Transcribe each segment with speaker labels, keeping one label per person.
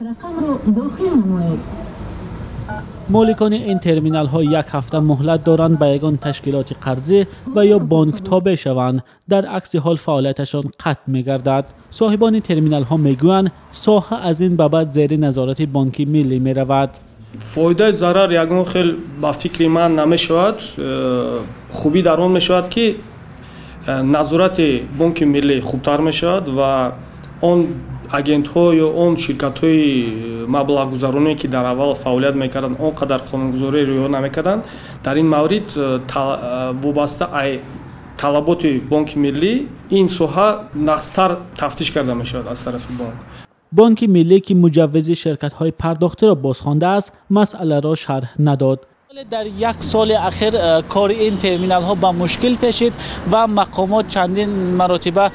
Speaker 1: Рақамро дохил намоед.
Speaker 2: Моликони ин терминалҳо як ҳафта муҳлат доранд ба ягон ташкилоти қарзӣ ва ё бонк тобеъ шаванд. Дар акси ҳол фаъолияташон қатъ мегардад. Соҳибони терминалҳо мегӯянд, соҳа аз ин ба баъд зери назорати Бонки Миллӣ меравад.
Speaker 3: Фоидаи зарар ягон хел ба фикри ман намешавад. Хубӣ дар он мешавад, ки назорати Бонки Миллӣ хубтар мешавад ва он агентҳо ё он ширкатҳои маблағгузароние, ки дар аввал фаъолият мекарданд, он қадар қонунгузорӣ риоя намекарданд. Дар ин маврид вобаста ай талаботи Бонки Миллӣ ин соҳа нағзтар тафтиш карда мешавад аз тарафи бонк.
Speaker 2: Бонки Миллӣ, ки муҷаввизи ширкатҳои пардохтиро бозхондааст, масъаларо шарҳ надод. Дар як соли ахир кори ин терминалҳо ба мушкил пешид ва мақомот чандин маротиба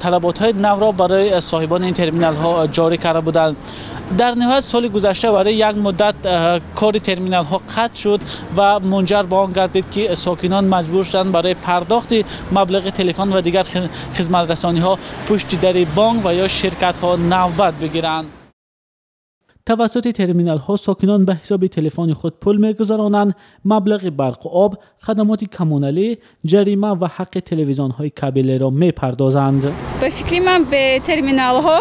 Speaker 2: талаботҳои навро барои соҳибони ин терминалҳо ҷорӣ карда буданд. Дар ниҳоят соли гузашта барои як муддат кори терминалҳо қатъ шуд ва мунҷар ба он гардид, ки сокинон маҷбур шуданд барои пардохти маблағи телефон ва дигар хизматрасониҳо пушти дари бонк ва ё ширкатҳо навбат бигиранд. Тавассути терминалҳо сокинон ба ҳисоби телефони худ пул мегузаронанд, маблағи барқу об, хадамоти коммуналӣ, ҷарима ва ҳаққи телевизионҳои кабелиро мепардозанд.
Speaker 4: Ба фикри ман, бе терминалҳо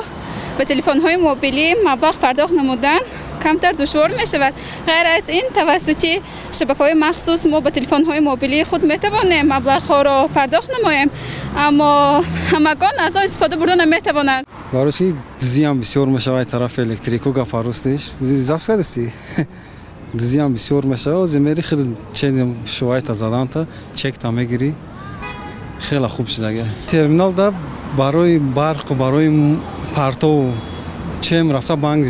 Speaker 4: ба телефонҳои мобилӣ маблағ пардохт намудан камтар душвор мешавад. Ғайр аз ин, тавассути шабакаҳои махсус мо ба телефонҳои мобилии худ метавонем маблағҳоро пардохт намоем, аммо ҳамагон аз он истифода бурда наметавонанд.
Speaker 5: Барои ки дизиам бисёр мешавад тарафи электрику гапарустиш запись кардасти, дизиам бисёр мешавад. Ози мери худ шувайта заданта чекта мегирӣ, хеле хуб шудага. Терминал да барои барқу барои партову чем рафта банк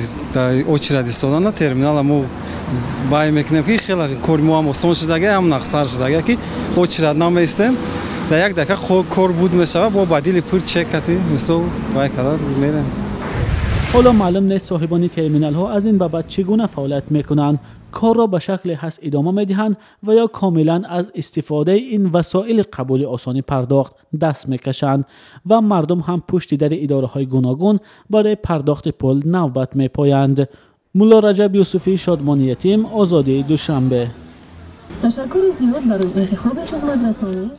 Speaker 5: очередь истодана, терминала мо бай мекунем, ки хеле кори мо ҳам осон шудага, ҳам нақсар шудага, ки очередь намеистем, дар як дақиқа кор буд мешавад, бо ба дили пур чекати мисол вай карда мерем.
Speaker 2: Ҳоло маълум нест, соҳибони терминалҳо аз ин ба баъд чӣ гуна фаъолият мекунанд, корро ба шакле ҳаст идома медиҳанд ва ё комилан аз истифодаи ин васоили қабули осони пардохт даст мекашанд ва мардум ҳам пушти дари идораҳои гуногун барои пардохти пул навбат мепоянд. Мулло Раҷаб Юсуфӣ, Шодмони Ятим, Озодии, Душанбе.
Speaker 1: Ташаккури зиёд барои интихоби хизматрасонӣ.